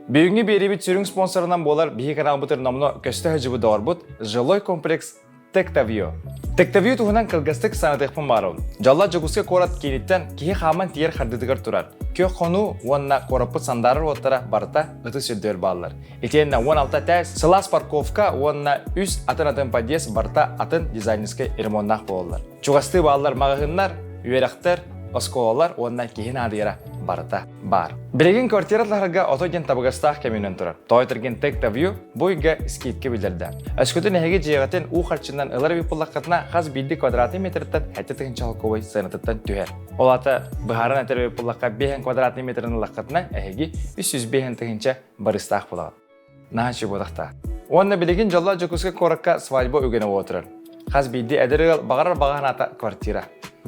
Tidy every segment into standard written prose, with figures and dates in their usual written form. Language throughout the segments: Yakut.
Бүгүҥҥү биэриибит сүрүн спонсорынан буолар биһи каналбытыр номно көстө сылдьыбыт доҕорбут Жилой комплекс Тектавио. Тектавио туһунан кылгастык санатыахпын баарабын. Дьалла Дьокуускай куорат кииниттэн киһи хааман тиийэр хардыытыгар турар. Күөх хонуу уонна куораппыт сандаарар уоттара барыта ытыс үрдүгэр бааллар. Итиэннэ 16 этээс, сылаас парковка уонна үс атын-атын подъезд барыта атын дизайнерскай ремоннаах буолаллар. Чугастыы бааллар маҕаһыыннар, үөрэхтэр, оскуолалар уонна киһи наадыйара барыта баар. Билигин квартира таһарга ото диэн табыгастаах кэминэн турар. Тоойторген Tech бу ыйга скидка биллэрдэ. Өскөтүн эһиги дьиэҕитин уу харчынан ылар эбит буоллаххытына, хас биирдии квадратный метртэн 7 тыһыынча солкуобай сыанатыттан түһэр. Ол аата быһааран этэр эбит буоллахха, 5 квадратный метрин ыллаххытына, эһиги 305 тыһыынча барыстаах буолаҕыт. Наһаа буолахта. Уонна билигин дьоллоох Дьокуускай куоракка свадьба үгэнэ буола турар. Хас биирдии эдэр ыал баҕарар баҕа санаата квартира.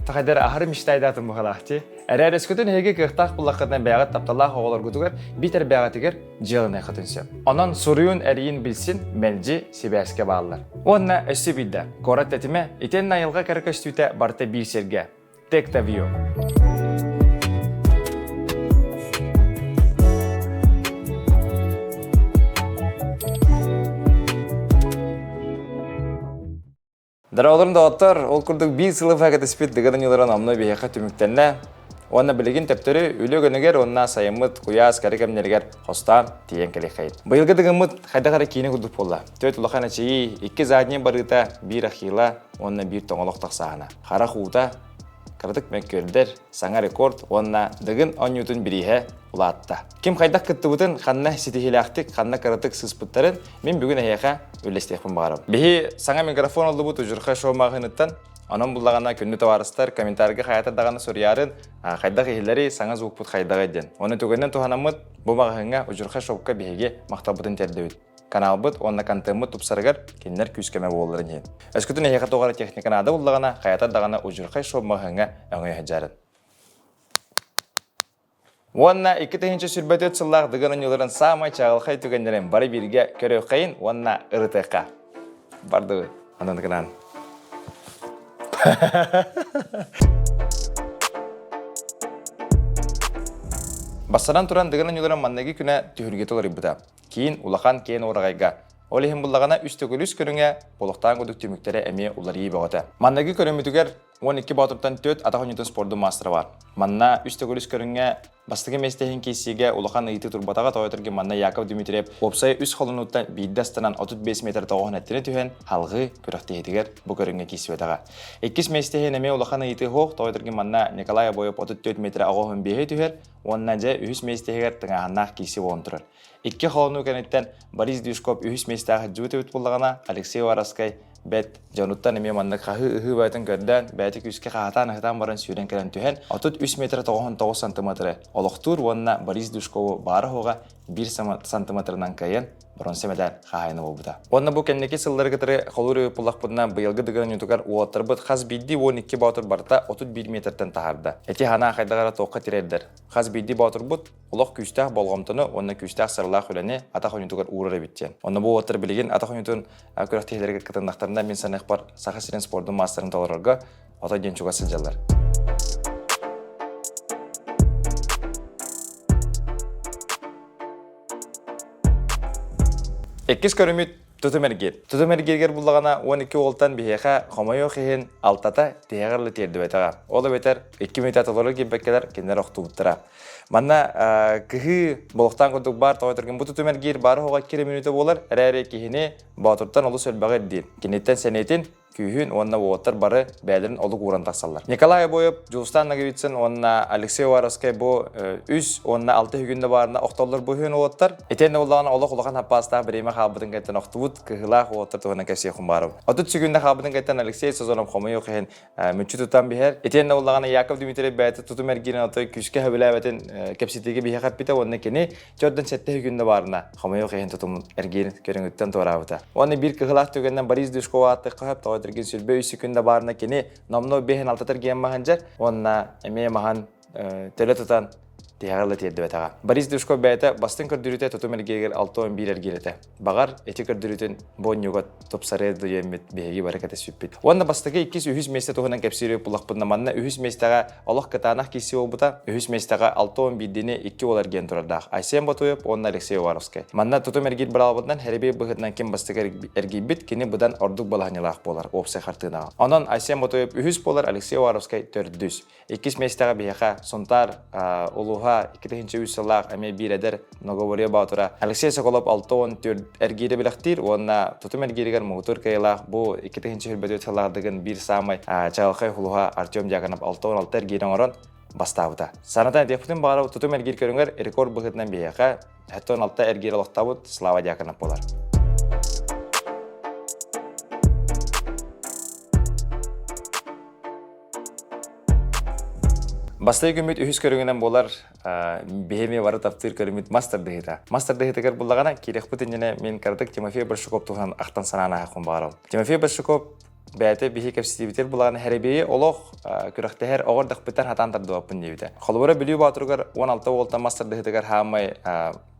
Тахайдар аһары мечтайдаатын быһалаах дии. Эрээр өскөтүн эһиги кыахтаах буллаххытына бэйэҕит тапталлаах оҕолоргутугар биитэр бэйэҕитигэр дьыалыныаххытын сөп. Онон суруйун эрийин билсин мэлдьи сибээскэ бааллар. Уонна өссө биирдэ, куорат тэтимэ итиэннэ айылҕа кэрэ көстүүтэ барыта биир сиргэ. Тектавио. Дороолорун доҕоттор, ол курдук биир сылы кэтэспит Дыгын аньыыларын омно биһиэхэ түмүктэннэ. Уонна билигин төптөрү үлэ өгөнүгэр уонна сайыммыт куйаас кэрэ кэмнэригэр хостоон тиийэн кэлиэххэйит. Быйылгы дыгыммыт хайдах эрэ киинэ курдук буолла. Түөрт улахан эчэйии, икки задний барыыта, биир ахила уонна биир тоҥолох тахсааһына. Харах уута, кыратык мөккүөрдэр, саҥа рекорд уонна Дыгын оонньуутун бирииһэ улаатта. Ким хайдах кыттыбытын, ханна ситиһиилээхтик, ханна кыратык сыыспыттарын мин бүгүн эһиэхэ үллэстиэхпин баҕарабын. Биһи саҥа микрофон ыллыбыт Удьурхай шоу маҕаһыыныттан. Онон буллаҕына күндү табаарыстар комментарийга хайата даҕаны суруйаарын, хайдах иһиллэрий, саҥа звукпут хайдаҕый диэн. Оны түгэнинэн туһанаммыт бу маҕаһыыҥҥа Удьурхай шопка биһиги махталбытын тиэрдэбит. Каналбыт уонна контеммыт тупсарыгар кинилэр күүс-көмө буолалларын иһин. Өскөтүн эһиэхэ туох эрэ техника наада буллаҕына, хайата даҕаны Удьурхай шоп маҕаһыыҥҥа өҥөйө сылдьарын. Уонна 2024 сыллаах Дыгын оонньууларын саамай чаҕылхай түгэннэрин бары бииргэ көрүөххэйин уонна ырытыахха. Бардыбыт. Онон гынан. Бастатан туран Дыгын оонньууларын манныгы күнэ түһүлгэ уларыйбыта. Киин улахан киэн уораҕайга. Ол иһин буллаҕына үс төгүл үс көрүҥэ олохтоон курдук түмүктэрэ эмиэ уларыйыы бөҕөтө. Манныгы көрүҥмүтүгэр 12 боотуртан 4 атах оонньуутун спордун маастара баар. Манна үс төгүл үс көрүҥҥэ бастакы миэстэ иһин киирсиигэ улахан ыйытыы турбатаҕа тоҕо манна Яков Дмитриев уопсайа үс холонууттан биирдэ астанан 35 метр тоҕоһун эттинэ түһэн халҕыы күрэхтэһиитигэр бу көрүҥҥэ киирсибэтэҕэ. Иккис миэстэ иһин эмиэ улахан ыйытыы суох тоҕо манна Николай Обоев 34 метр оҕоһун биэһи түһэр уонна дьэ үһүс миэстэһигэр тыҥааһыннаах киирсии буолан турар. Икки холонуу кэнниттэн Борис Движков үһүс миэстээх сылдьыбыт эбит буоллаҕына, Алексей Варовскай бэт дьонуттан эмиэ маннык хаһыы-ыһыы бөҕөтүн көрдөөн, бэйэтэ күүскэ хаһатаан-ыһытаан баран сүүрэн кэлэн түһэн, 33 метр 99 сантиметры олохтуур уонна Борис Движкову баара-суоҕа биир сантиметрынан кыайан бронза мэтээл хаһаайына буолбута. Уонна бу кэнники сыллары кытары холуур буллахпытына быйылгы Дыгын оонньуутугар уолаттарбыт хас биирдии 12 боотур барыта 31 метртэн таһаарда. Ити санаа хайдах эрэ туохха тириэрдэр. Хас биирдии боотурбут олох күүстээх болҕомтону уонна күүстээх сыралаах үлэни атах оонньуутугар уурар эбит диэн. Онно бу уолаттар билигин атах оонньуутун күрэхтэһиилэригэр кытыннахтарына мин саныахпар Саха сирин спордун маастарын толорорго отой диэн чугас сылдьаллар. Иккис көрүмүт тутум эргиир. Тутум эргииригэр буллаҕына 12 уолтан биһиэхэ хомойуох иһин алтата тиһэҕэр ыла тиэрдибэтэҕэ. Ол эбэтэр икки мүнүүтэ толору киирбэккэлэр кинилэр охтубуттара. Манна кыһыы болохтаан курдук баар тоҕо түргэн бу тутум эргиир баары оҕо икки эрэ мүнүүтэ буолар эрээри киһини боотуртан олус элбэҕи ирдиир. Киниттэн сэниэтин күүһүн уонна уолаттар бары бэйэлэрин олук ууран тахсаллар. Николай Обоев, Дьулустан Ноговицын уонна Алексей Уваровскай бу үс уонна алта үһүгүндэ баарына охтоллор бу үһүн уолаттар. Итиэннэ буоллаҕына олох улахан хаппаастаах бириэмэ хаалбытын кэнниттэн охтубут кыһыылаах уолаттар туһунан кэпсиэххин баарым. 30 сүгүндэ хаалбытын кэнниттэн Алексей Созонов хомойуох иһин мүччү тутан биһэр. Итиэннэ буоллаҕына Яков Дмитриев бэйэтэ тутум эргиирин отой күүскэ сөбүлээбэтин кэпсэтиигэ биһиэхэ эппитэ уонна кини Төрдөн сэттэ күндэ баарына, хомойуох иһин тутум эргиирин көрүҥүттэн туораабыта. Уонна биир кыһылаах түгэннэн Борис Дюшков ааттык хаһып тоҕо эргин сүрбэ үс күндэ баарына кини номно бэһин алтатар гиэн маһын дьэр уонна эмиэ маһын төлө тутан. тиһэҕэр да тиэрдибэтэҕэ. Борис Душков бэйэтэ бастыҥ көрдөрүүтэ тутум эргииригэр 61 эргиир этэ. Баҕар, ити көрдөрүүтүн бу оонньууга тупсарыа диэммит биһиги бары кэтэспиппит. Уонна бастакы иккис үһүс миэстэ туһунан кэпсиир буллахпытына манна үһүс миэстэҕэ олох кытаанах киирсии буолбута. Үһүс миэстэҕэ 61-дини икки уол эргийэн турардаах Айсен Ботуев уонна Алексей Уваровскай. Манна тутум эргиир быраабылатынан хэрэбиэй быһыытынан ким бастакы эргийбит, кини быдан ордук балаһанньалаах буолар уопсай хартыынаҕа. Онон Айсен Ботуев үһүс буолар, Алексей Уваровскай төрдүс. Иккис миэстэҕэ биһиэхэ Сунтаар улууһа 2003 сыллаах эмиэ биир эдэр Многоборье боотура Алексей Соколов 64 эргиири бэлэхтиир уонна тутум эргииригэр муҥутуур кыайыылаах бу 2024 сыллаах биир саамай чаҕылхай хулуһа Артем Дьяконов 66 эргиири оҥорон бастаабыта. Санатан этиэхпитин баҕарабыт тутум эргиир көрүҥэр рекорд быһыытынан биһиэхэ 76 эргиир олохтообут Слава Дьяконов буолар. Бастакы күммүт үһүс көрүҥүнэн буолар биһи эмиэ бары таптыыр көрүҥмүт мас тардыһыыта. Мас тардыһыытыгар буллаҕына киирэхпит иннинэ мин кыратык Тимофей Большаков туһунан ахтан санаан ааһыахпын баҕарабын. Тимофей Большаков бэйэтэ биһи кэпсэтиибитигэр буллаҕына хэрэбиэйи олох күрэхтэһэр оҕо эрдэхпиттэн хатаан тардыбаппын диэбитэ. Холобура Бүлүү Боотуругар 16 уолтан мас тардыһыытыгар хаамай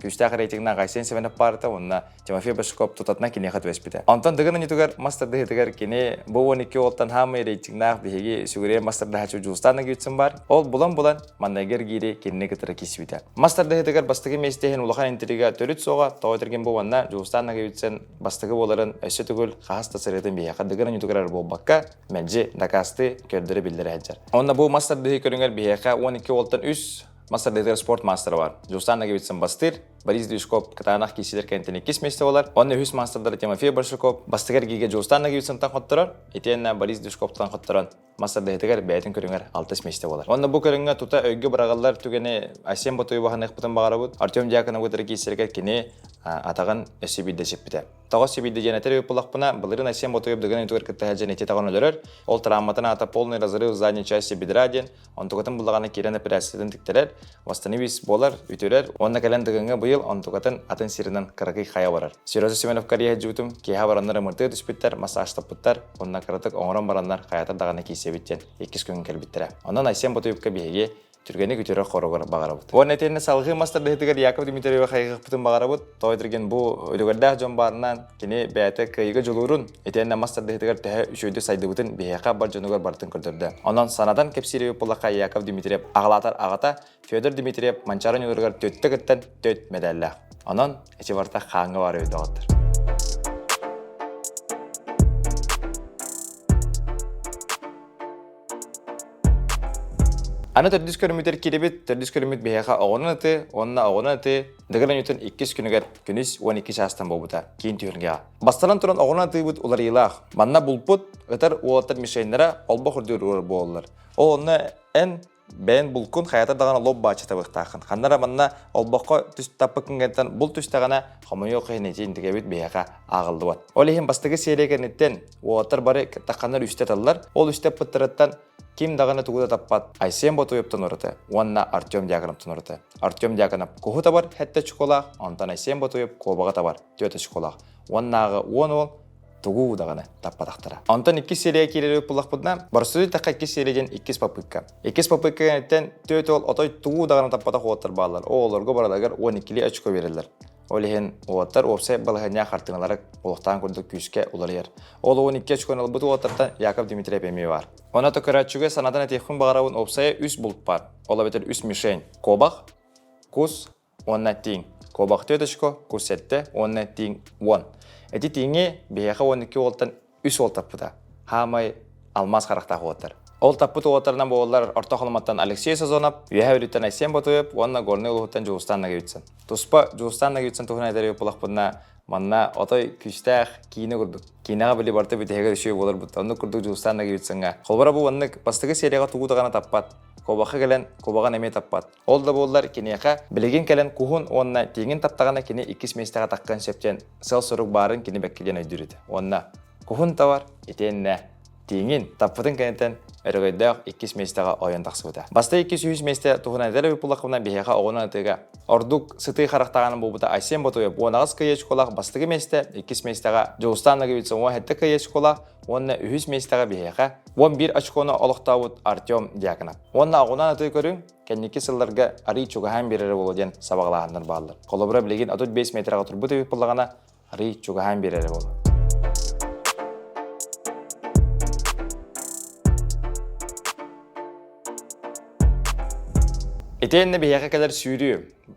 күүстээх рейтингнээх Айсен Семенов паарата уонна Тимофей Большаков тутатына киниэхэ түбэспитэ. Онтон Дыгын оонньуутугар мас тардыһыытыгар кини бу 12 уолтан хаамай рейтингнаах биһиги сүгүрүйэр мас тардыһааччы Дьулустаан Нагвицын бар. Ол булан-булан маннайгы эргиири кинини кытары киирсибитэ. Мас тардыһыытыгар бастакы миэстэ иһин улахан интрига төрүт суоҕа, тоҕо этэргин бу уонна Дьулустаан Нагвицын бастакы буоларын өссө төгүл хаһыс да сырыытын биһиэхэ Дыгын оонньуутугар эрэ буолбакка, мэлдьи дакаастыы, көрдөрө биллэрэ сылдьар. Онно бу мас тардыһыы көрүҥэр биһиэхэ 12 уолтан үс Мас тардыытыгар спорт маастара бар. Дьулустаан Ноговицын бастыыр, Борис Движков кытаанах киирсиилэр кэнниттэн иккис миэстэ буолар. Онно үһүс маастардара Тимофей Большаков бастакы эргииргэ Дьулустаан Ноговицынтан хотторор, итиэннэ Борис Движковтан хотторон мас тардыһыытыгар бэйэтин көрүҥэр алтыс миэстэ буолар. Онно бу көрүҥҥэ тута өйгө быраҕыллар түгэни Айсен Ботуевы аныахпытын баҕарабыт. Артем Дьяконовы кытары киирсэригэр кини атаҕын өссө биирдэ сиппитэ. Тоҕо сибиирдэ диэн этэр буоллахпына, былырыын Айсен Ботуев Дыгын өтүгэр кытта сылдьан ити атаҕын өлөрөр. Ол травматын аата полный разрыв задней части бедра диэн Онтукатын буллаҕына киирэн операциятын тиктэрэр, восстановись буолар, үтүрэр уонна кэлэн Дыгыҥҥа быйыл онтукатын атын сиринэн кыракый хайа барар. Сережа Семеновка эрийэ киэһэ бараннар ымыртыы түспүттэр, массажтаппыттар уонна кыратык оҥорон бараннар хайатар даҕаны киирсэбит диэн иккис күн кэлбиттэрэ. Онон Айсен Ботуевка биһиги түргэнник үтүрэр хоругар баҕарабыт. Уонна итиэннэ салҕыы мас тардыһыытыгар Яков Дмитриева хайҕыахпытын баҕарабыт. Тоҕо этэргин бу үлүгэрдээх дьон баарынан кини бэйэтэ кыайыыга дьулуурун, итиэннэ мас тардыһыытыгар төһө үчүгэйдик сайдыбытын биһиэхэ бар дьонугар барытын көрдөрдө. Онон санатан кэпсиир буоллахха Яков Дмитриев аҕалаатар аҕата Федор Дмитриев Манчаары ньугурыгар төттө кыттан төт мэдээллээх. Онон эти барыта хааҥҥа баар эбит доҕоттор. Аны төрдүс көрүммүтэр киирибит, төрдүс көрүммүт биһиэхэ оҕонун аты уонна оҕонун аты Дыгын оонньуутун иккис күнүгэр күнүс 12 чаастан буолбута киин түһүлгэҕэ. Бастатан туран оҕонун атыыбыт уларыйыылаах. Манна булпут, ытар уолаттар мишеннэрэ олбох үрдүгэр уурар буолаллар. Ол онно эн бэйэн булкун хайата даҕаны лоп бааччы табыахтааххын. Ханна эрэ манна олбоххо түс таппыккын кэнниттэн бул түстэҕинэ хомойуох иһин ити интигэбит биһиэхэ ааҕыллыбат. Ол иһин бастакы серия кэнниттэн уолаттар бары тахханнар үстэ аталлар. Ол үстэ аппыттарыттан ким даҕаны тугу да таппат Айсен Ботуевтан ураты уонна Артем Дьяконовтан ураты. Артем Дьяконов куһу табар сэттэ очколаах, онтон Айсен Ботуев куобаҕы табар түөрт очколаах. Уоннааҕы уон уол тугу даҕаны таппатахтара. Онтон иккис серия киирэр буоллахпытына, боростуой тахха иккис серия диэн иккис попытка. Иккис попытка кэнниттэн түөрт уол отой тугу даҕаны таппатах уолаттар бааллар. Ол олорго барыларыгар 12 очко биэрэллэр. Ол иһин уолаттар уопсай балаһыанньа хартыыналара олохтоон курдук күүскэ уларыйар. Ол 12 очкону ылбыт уолаттартан Яков Дмитриев эмиэ баар. Онно көрөөччүгэ санатан этиэхпин баҕарабын уопсайа үс булт баар. Ол эбэтэр үс мишень. Куобах, кус уонна тииҥ. Куобах 4 очко, кус 7 уонна тииҥ 10. Эти тииҥи биһиэхэ 12 уолтан үс уол таппыта. Хаамай алмаас харахтаах уолаттар. Ол таппыт уолаттарынан буолаллар Орто Халыматтан Алексей Сазонов, Үөһээ Бүлүүттэн Айсен Ботуев уонна Горнай улууһуттан Дьулустаан Ноговицын. Туспа Дьулустаан Ноговицын туһунан этэр буоллахпына, манна отой күүстээх киинэ курдук. Киинэҕэ били барыта бүтэһигэр үчүгэй буолар Оннук курдук Дьулустаан Ноговицыҥҥа. Холобура бу маннык бастакы серияҕа тугу даҕаны таппат. Куобахха кэлэн куобаҕын эмиэ таппат. Ол да буоллар киниэхэ билигин кэлэн куһун уонна тииҥин таптаҕына кини иккис миэстэҕэ таххыан сөп диэн сыал-сорук баарын кини бэккэ диэн өйдүүр этэ. Уонна куһун табар итиэннэ. тииҥин таппытын кэнниттэн өрөгөйдөөх иккис миэстэҕэ ойон тахсыбыта. Бастакы иккис үһүс миэстэ туһунан этэр эбит буоллахпына биһиэхэ оҕону ытыыга ордук сытыы харахтааҕынан буолбута Айсен Ботуев 18 кыайыы очколаах бастакы миэстэ, иккис миэстэҕэ Дьулустаан Ноговицын 17 кыайыы очколаах уонна үһүс миэстэҕэ биһиэхэ 11 очкону олохтообут Артем Дьяконов. Уонна оҕунан ытыы көрүҥ кэнники сылларга арыый чугаһаан биэрэрэ буолуо диэн сабаҕалааһыннар бааллар. Холобура билигин 35 метрэҕэ турбут эбит буоллаҕына арыый чугаһаан биэрэрэ буолуо. Итиэннэ биһиэхэ кэлэр сүүрүү.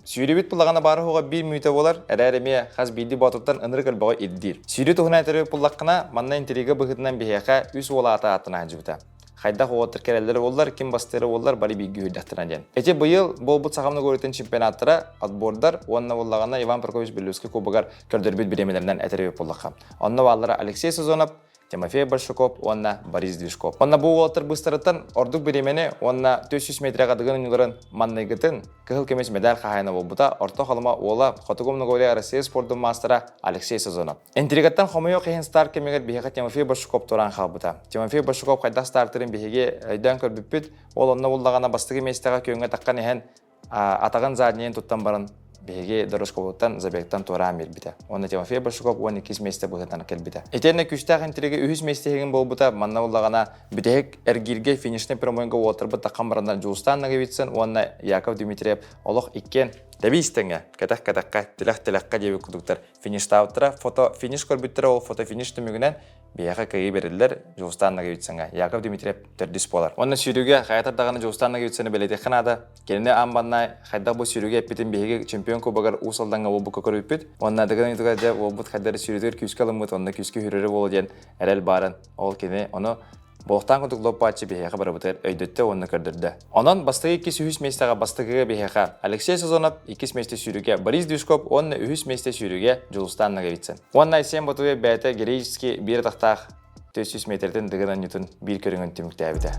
Сүүрүүбүт буллаҕына баара уһуга биир мүнүүтэ буолар, эрээр эмиэ хас биирдии боотуртан ынырык өлбөҕү ирдиир. Сүүрүү туһунан этэр буллаххына, манна интрига быһыытынан биһиэхэ үс уол аата ааттана сылдьыбыта. Хайдах уолаттар кэлэллэрэ буоллар, ким бастыыра буоллар, бары бииргэ үһүйдэхтэрэ диэн. Ити быйыл буолбут Саха Многоритын чемпионаттара, отбордар уонна буоллаҕына Иван Прокопьевич Беллюский кубогар көрдөрбүт бириэмэлэринэн этэр эбит буоллахха. Онно бааллара Алексей Сазонов, Тимофей Большаков уонна Борис Движков. Онно бу уолаттар быыстарыттан ордук бириэмэни уонна 400 метрэҕэ дыгын оонньууларын манныгытын кыһыл көмүс медаль хаһаайына буолбута Орто Халыма уола Хотугу Многория Россия спордун маастара Алексей Сазонов. Интригаттан хомойуох иһин старт кэмигэр биһиэхэ Тимофей Большаков тураан хаалбыта. Тимофей Большаков хайдах стартырын биһиги өйдөөн көрбүппүт. Ол онно буллаҕына бастакы миэстэҕэ күөҥҥэ таххан иһэн атаҕын заднийын туттан баран биһиги Дорожковуттан забегтан туораан биэрбитэ. Уонна Тимофей Большаков 12 миэстэ быһыытынан кэлбитэ. Итиэннэ күүстээх интрига үһүс миэстэ иһигин буолбута. Манна буллаҕына бүтэһик эргииргэ финишный прямойга уолаттарбыт таххан бараннар Дьулустаан Ноговицын уонна Яков Дмитриев олох иккиэн тэбиис тэҥэ, кэтэх-кэтэххэ, тилэх-тилэххэ диэбит курдуктар фиништаабыттара. Фото финиш көрбүттэрэ ол фото финиш түмүгүнэн биһиэхэ кыайыы бэриллэр Дьулустаан Ноговицыҥҥа. Яков Дмитриев төрдүс буолар. Уонна сүүрүүгэ хайатар даҕаны Дьулустаан Ноговицыны бэлиэтиэххэ наада. Кинини аан баннай хайдах бу сүүрүүгэ эппитин биһиги чемпион кубогар Уус Алдаҥҥа уолбукка көрбүппүт. Уонна Дыгын ыйытыгар дьэ уолбут хайдары сүүрүүтүгэр күүскэ ылыммыт, онно күүскэ сүүрэрэ буолуо диэн эрэл баарын. Ол кини ону Буолуохтаах курдук лоппааччы биһиэхэ барыбытыгар өйдөттө уонна көрдөрдө. Онон бастакы иккис үһүс миэстэҕэ бастакыга биһиэхэ Алексей Сазонов, иккис миэстэ сүүрүүгэ Борис Движков уонна үһүс миэстэ сүүрүүгэ Дьулустаан Ноговицын. Уонна Айсен Ботуев бэйэтэ героически биир атахтаах 400 метртэн дыгын анньытын биир көрүҥүн түмүктээбитэ.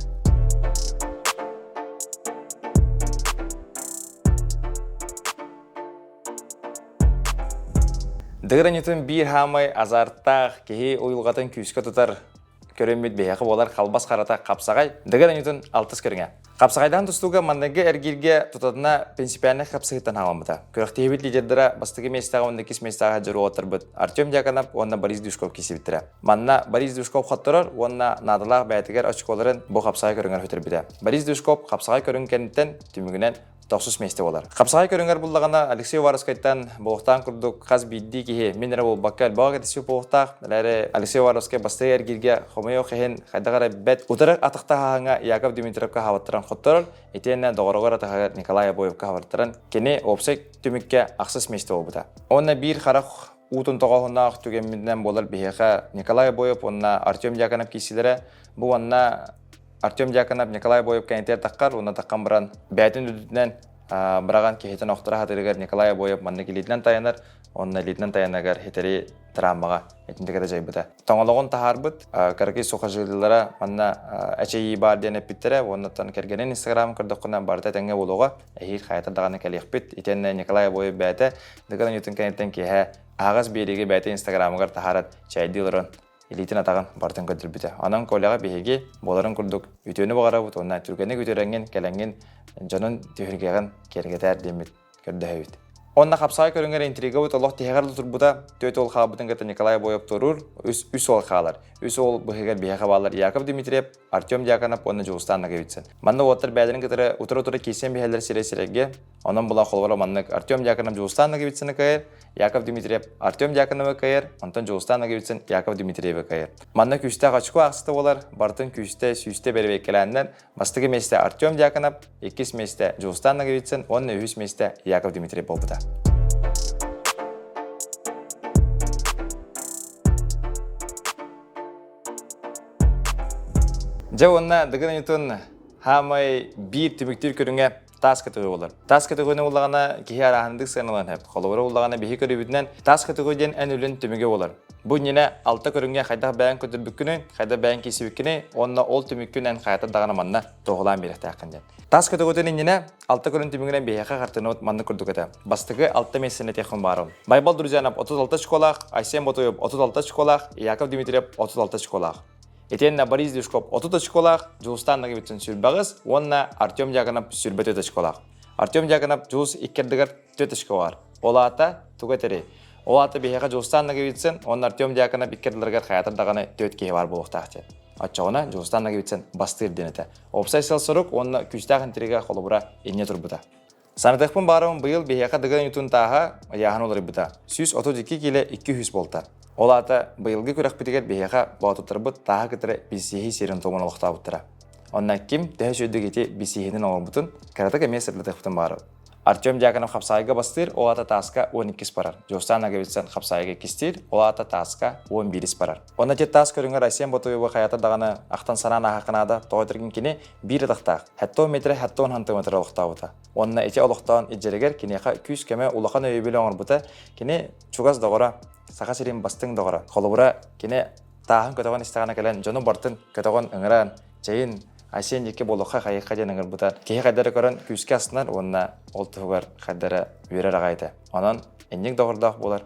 Дыгын анньытын биир хаамай азарттаах киһи уйулҕатын күүскэ тутар көрүммүт биһиэхэ буолар халбас харата хапсаҕай дыгын анньытын алтыс көрүҥэ. Хапсаҕайдаан тустууга манныгы эргииргэ тутатына принципиальнай хапсыһыттан хаалламмыта. Күрэхтэһиибит лидердара бастакы миэстэҕэ уонна иккис миэстэҕэ дьоруоттарбыт Артем Дьяконов уонна Борис Дюшков киирсибиттэрэ. Манна Борис Дюшков хотторор уонна наадалаах бэйэтигэр очколарын бу хапсаҕай көрүҥэр сүтэрбитэ. Борис Дюшков хапсаҕай көрүҥ кэнниттэн түмүгүнэн тохсус миэстэ буолар. Хапсаҕай көрүҥэр буллаҕына Алексей Уваровскайтан буолуохтаан курдук хас биирдии киһи мин эрэ буолбакка элбэҕи кэтэспит буолуохтаах. Эрээри Алексей Уваровскай бастакы эргииргэ хомойуох иһин хайдах эрэ бэт утары атахтаһааһыҥҥа Яков Дмитриевка хаабыттаран хотторор, итиэннэ доҕоругар атаһыгар Николай Обоевка хабыртаран кини уопсай түмүккэ ахсыс миэстэ буолбута. Уонна биир харах уутун тоҕооһуннаах түгэммитинэн буолар биһиэхэ Николай Обоев уонна Артем Дьяконов киирсилэрэ бу уонна Артем Дьяконов Николай Обоев кэннитигэр таххар уонна таххан баран бэйэтин үрдүнэн быраҕан киһитин охторо хатырыгар Николай Обоев маннык илиитинэн тайанар уонна илиитинэн тайанагар хитэри травмаҕа итинтикэтэ дьайбыта. Тоҥолоҕун таһаарбыт кыракый сухожилиелара манна эчэйии баар диэн эппиттэрэ уоннаттан кэргэнин инстаграм көрдөххүнэ барыта этэҥҥэ буолуоҕа эһиил хайата даҕаны кэлиэхпит итиэннэ Николай Обоев бэйэтэ Дыгын Анютын кэнниттэн киэһэ аһаҕас биэриигэ бэйэтэ инстаграмыгар таһааран чэйдии олорон илиитин-атаҕын барытын көрдөрбүтэ. Онон Коляҕа биһиги буоларын курдук үтүөнү баҕарабыт уонна түргэнник үтүөрэҥҥин, кэлэҥҥин дьонун түһүлгэҕин киэргэтээр диэммит көрдөһөбүт. Онно хапсаҕай көрүҥэр интригабыт олох тиһэҕэр да турбута. Түөрт уол хаалбытын кытта Николай Обоев туоруур, үс, үс уол хаалар. Үс уол быһыгар биһиэхэ бааллар Яков Дмитриев, Артем Дьяконов уонна Дьулустаан Ноговицын. Манна уолаттар бэйэлэрин кытары утары-утары киирсэн биһэллэр сирэй-сирэйгэ. Онон була холобура маннык Артем Дьяконов Дьулустаан Ноговицыны кыайар, Яков Дмитриев Артем Дьяконовы кыайар, онтон Дьулустаан Ноговицын Яков Дмитриевы кыайар. Манна күүстээх очко аахсыта буолар, барытын күүстэ сүүстэ бэрэбиэркэлээннэр бастакы миэстэ Артем Дьяконов, иккис миэстэ Дьулустаан Ноговицын уонна үһүс миэстэ Яков Дмитриев буолбута. Дьэ уонна Дыгын Анютун хаамай биир түмүктүүр көрүҥэ таас көтөҕүү буолар. Таас көтөҕүүнү буллаҕына киһи арааһындык сыаналаан сөп. Холобура буллаҕына биһи көрүүбүтүнэн таас көтөҕүү диэн эн үлүн түмүгэ буолар. Бу иннинэ алта көрүҥҥэ хайдах бэйэҥ көтөрбүккүнүй, хайдах бэйэҥ киирсибиккиний уонна ол түмүккүн эн хайата даҕаны манна туоһулаан биэриэхтээххин диэн. Таас көтөҕүүтүн иннинэ алта көрүҥ түмүгүнэн биһиэхэ хартыынабыт маннык курдук этэ. Бастакы алта миэстэни этиэххин баарым. Байбал Друзьянов 36 очколаах, Айсен Ботуев 36 очколаах, Яков Дмитриев 36 очколаах. Итиэннэ Борис Дюшков 30 очколаах, Дьулустаан Ноговицын 28 уонна Артем Дьяконов 24 очколаах. Артем Дьяконов Дьулус икки ардыгар 4 очко баар. Ол аата тугу этэрий? Ол аата биһиэхэ Дьулустаан Ноговицын уонна Артем Дьяконов икки ардыларыгар хайатар даҕаны 4 киһи баар буолуохтаах диэн. Оччоҕуна Дьулустаан Ноговицын бастыыр диэн этэ. Уопсай сыал-сорук уонна күүстээх интрига холобура инньэ турбута. Санатыахпын баарым быйыл биһиэхэ Дыгын Ньутун тааһа ыйааһын уларыйбыта. 132 киилэ 200 буолта. Ол аата быйылгы күрэхпитигэр биһиэхэ боотуттарбыт тааһы кытары билсиһии сиэрин-туомун олохтообуттара. Онно ким төһө сүрдүк ити билсиһиитин оҥорбутун кыратык эмиэ сырдатыахпытын баарым. Артем Дьяконов хапсаайга бастыыр, ол аата тааска 12 барар. Дьулустаан Ноговицын хапсаайга иккистиир, ол аата тааска 11 барар. Онно ити таас көрүҥэр Айсен Ботуевы хайата даҕаны ахтан санаан ааһахха наада, тоҕо этэргин кини биир атахтаах, 70 метрэ 70 сантиметр олохтообута. Уонна ити олохтоон илдьэригэр киниэхэ күүс-көмө улахан өйөбүлү оҥорбута, кини чугас доҕоро, Саха сирин бастыҥ доҕоро. Холобура, кини тааһын көтөҕөн истэҕинэ кэлэн дьону барытын көтөҕөн ыҥыран, чэйин Айсен диэки буолуохха хайыахха диэн ыҥырбыта. Киһи хайдары көрөн күүскэ астынар уонна ол туһугар хайдара үөрэр аҕай этэ. Онон инник доҕордоох буолар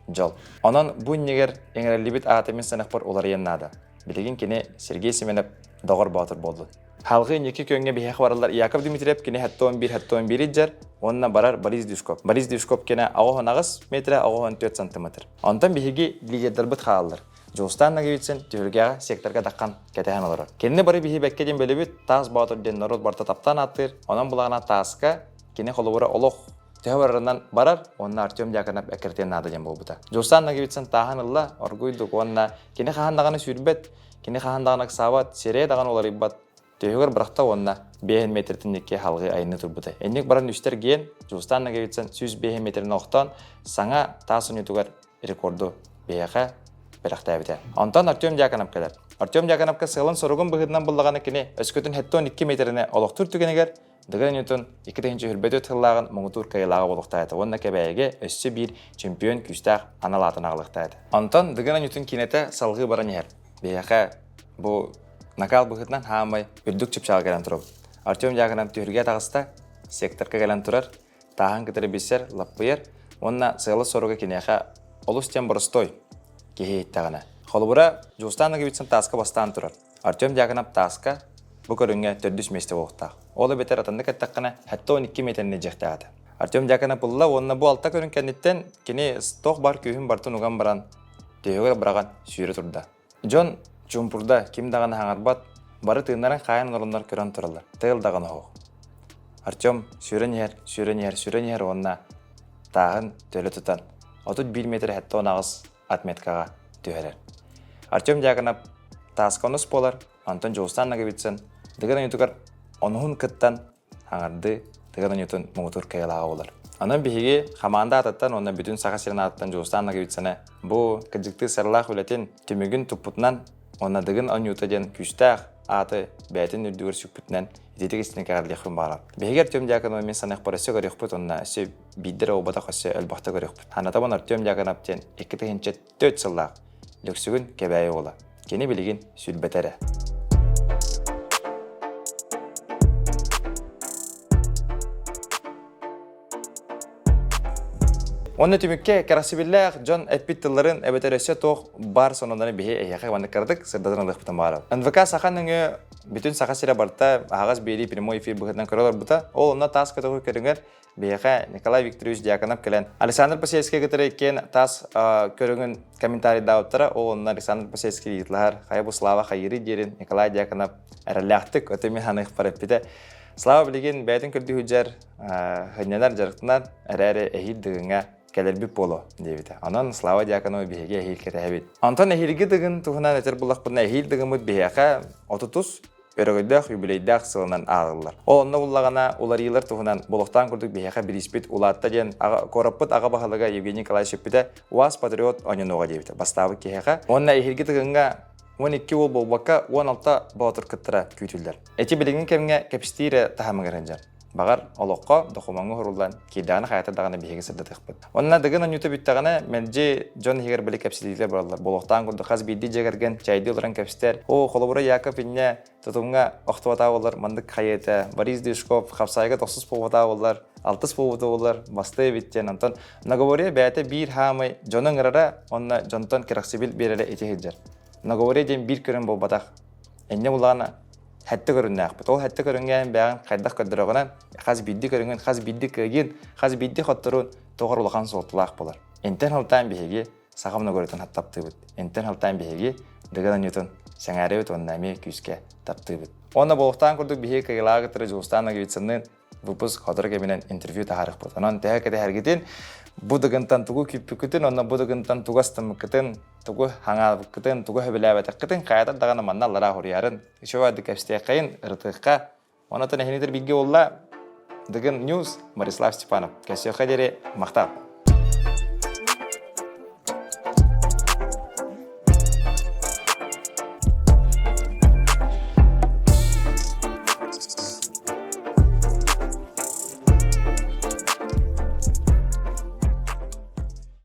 дьол. Онон бу иннигэр иҥэриллибит аата мин санахпар уларыйан наада. Билигин кини Сергей Семенов доҕор боотур буоллун. Халгы инники күөҥҥэ биһиэхэ бараллар Яков Дмитриев кини 71 71 илдьэр уонна барар Борис Дюшков. Борис Дюшков кини 98 метрэ 94 сантиметр. Онтон биһиги лидердарбыт хааллар. Дьулустаан Ноговицын түһүлгэҕэ секторга таххан кэтэһэн олорор. Кинини бары биһи бэккэ диэн бөлөбүт Таас Боотур диэн норуот барыта таптаан ааттыыр. Онон булаҕына тааска кини холобура олох төһө барарынан барар уонна Артем Дьяконов эккирэтиэн наада диэн буолбута. Дьулустаан Ноговицын тааһын ылла, оргуйдук уонна кини хаһан даҕаны сүүрбэт, кини хаһан даҕаны ыксаабат, сирэйэ даҕаны уларыйбат, түөһүгэр бырахта уонна 5 метртин икки халҕыы айанныы турбута. Инник баран үстэр гиэн Дьулустаан Ноговицын 105 метрин охтоон саҥа таас онньутугар рекорду биһиэхэ бэлэхтээбитэ. Онтон Артем Дьяконов кэлэр. Артем Дьяконовка сыалын-соругун быһыытынан буллаҕына кини өскөтүн 72 метрини олохтуур түгэнигэр Дыгын Ньютон 2024 сыллааҕын муҥутуур кыайыылааҕа буолуохтаата уонна Кэбээйигэ өссө биир чемпион күүстээх анал аатын аҕалыахтаата. Онтон Дыгын Ньютон киинэтэ салҕыы баран иһэр. Биһиэхэ бу накал быһыытынан хаамай үрдүк чыпчаал кэлэн турабыт. Артем Дьяконов түһүлгэ таҕыста, секторга кэлэн турар, тааһын кытары билсэр, лаппыйар уонна сыала-соруга киниэхэ олус диэн боростуой киһи иһиттэҕинэ. Холобура, Дьулустаан Ноговицын тааска бастаан турар. Артем Дьяконов тааска бу көрүҥҥэ төрдүс миэстэ буолуохтаах. Ол эбэтэр атыннык эттэххинэ, 72 миэтэни дьиэхтээх этэ. Артем Дьяконов ылла уонна бу алта көрүҥ кэнниттэн кини туох баар күүһүн барытын уган баран, түөһүгэр быраҕан сүүрэ турда. Дьон чуумпурда, ким даҕаны хаҥарбат, бары тыыннарын хаайан олороннор көрөн тураллар. Тыал даҕаны оһох. Артем сүүрэн иһэр, сүүрэн иһэр, сүүрэн иһэр уонна тааһын төлө тутан 31 метр 78 отметкаҕа түһэрэр. Артем Дьяконов тааска онус буолар, онтон Дьулустаан Ноговицын Дыгын оонньуутугар онуһун кыттан аҥардыы Дыгын оонньуутун муҥутуур кыайыылааҕа буолар. Онон биһиги хамаанда аатыттан уонна бүтүн Саха сирин аатыттан Дьулустаан Ноговицыны бу кырдьыктыы сыралаах үлэтин түмүгүн туппутунан уонна Дыгын оонньуута диэн күүстээх ааты бэйэтин үрдүгэр сүкпүтүнэн ититик истиҥник эҕэрдиэхпин баҕарабын. Биһиги Артем Дьяконова мин саныахпар өссө көрүөхпүт уонна өссө биирдэ эрэ буолбатах өссө элбэхтэ көрүөхпүт. Ханатабын Артем Дьяконов диэн 2004 сыллаах Лөксүгүн Кэбээйи уола. Кини билигин сүүрбэтэ эрэ. Онно түмүккэ кэрэхсэбиллээх дьон эппит тылларын эбэтэр өссө туох баар сонуннарын биһи эһиэхэ маннык кыратык сырдатан ылыахпытын баҕарабыт. НВК Саха нөҥүө бүтүн Саха сирэ барыта аһаҕас биэрии прямой эфир быһыытынан көрө олорбута. Ол онно таас көтөҕүү көрүҥэр биһиэхэ Николай Викторович Дьяконов кэлэн Александр Посельскай кытары иккиэн таас көрүҥүн комментарийдаабыттара. Ол онно Александр Посельский ыйыталаһар хайа бу Слава хайыырый диэрин Николай Дьяконов эрэллээхтик өтө мин ханыахпар эппитэ. Слава билигин бэйэтин көрдүү сылдьар, дьарыктанар, эрээри эһиил Дыгыҥҥа кэлэрбит буолуо диэбитэ. Онон Слава Дьяконова биһиги эһиил кэтэһэбит. Онтон эһиилги Дыгын туһунан этэр буллахпытына эһиил Дыгыммыт биһиэхэ 30 өрөгөйдөөх юбилейдаах сылынан ааҕыллар. Ол онно буллаҕына уларыйыылар туһунан болохтаан курдук биһиэхэ бирииспит улаатта диэн куораппыт аҕа баһылыга Евгений Николаевич эппитэ УАЗ Патриот оонньонуоҕа диэбитэ бастаабыт киһиэхэ. Уонна эһиилги Дыгыҥҥа 12 уол буолбакка 16 боотур кыттара күүтүллэр. Эти билиҥҥи кэмҥэ кэпсэтиирэ таһымыгар сылдьар. Баҕар, олоххо докумуоҥҥа уһуруллан киирдэҕинэ хайата даҕаны биһиги сырдатыахпыт. Онно Дыгын оонньуута бүттэҕинэ, мэлдьи дьон иһигэр били кэпсэтиилэр бараллар. Буолуохтаан курдук хас биирдии дьиэ кэргэн чэйдии олорон кэпсэтэр. Оо, холобура Яков инньэ тутумҥа охтубатаа буоллар маннык хайа этэ. Борис Дюшков хапсаайга тохсус буолбатаа буоллар, алтыс буолбута буоллар бастыа эбит диэн. Онтон Наговория бэйэтэ биир хаамай дьону ыҥырара уонна дьонтон кэрэхсэбил биэрэрэ ити сылдьар. Наговоре диэн биир көрүҥ буолбатах. Энньэ буллаҕына хэттэ көрүҥнээхпит. Ол хэттэ көрүҥҥэ бэйэҕин хайдах көрдөрөҕүнэн хас биирдии көрүҥүн, хас биирдии кыайыын, хас биирдии хотторуун тоҕор улахан суолталаах буолар. Интэн халтаан биһиги саха многоритын таптыыбыт. Интэн халтаан биһиги Дыгын Анютун сэҥээрэбит уонна эмиэ күүскэ таптыыбыт. Уонна буолуохтаан курдук биһиги кыайыылааҕы кытары Дьулустаан Ноговицынныын выпуск сотору кэминэн интервью таһаарыахпыт. Онон төһө кэтэһэргитин, бу дыгынтан тугу күүппүккүтүн, онно бу дыгынтан тугу астыммыккытын, тугу хаҥаабыккытын, тугу сөбүлээбэтэххитин хайатар даҕаны манна аллараа хуруйарын, үчүгэй кэпсэтиэххэйин, ырытыахха. Онон эһинитер бииргэ буолла Дыгын Ньюс, Марислав Степанов. Кэсиэххэ диэри махтал.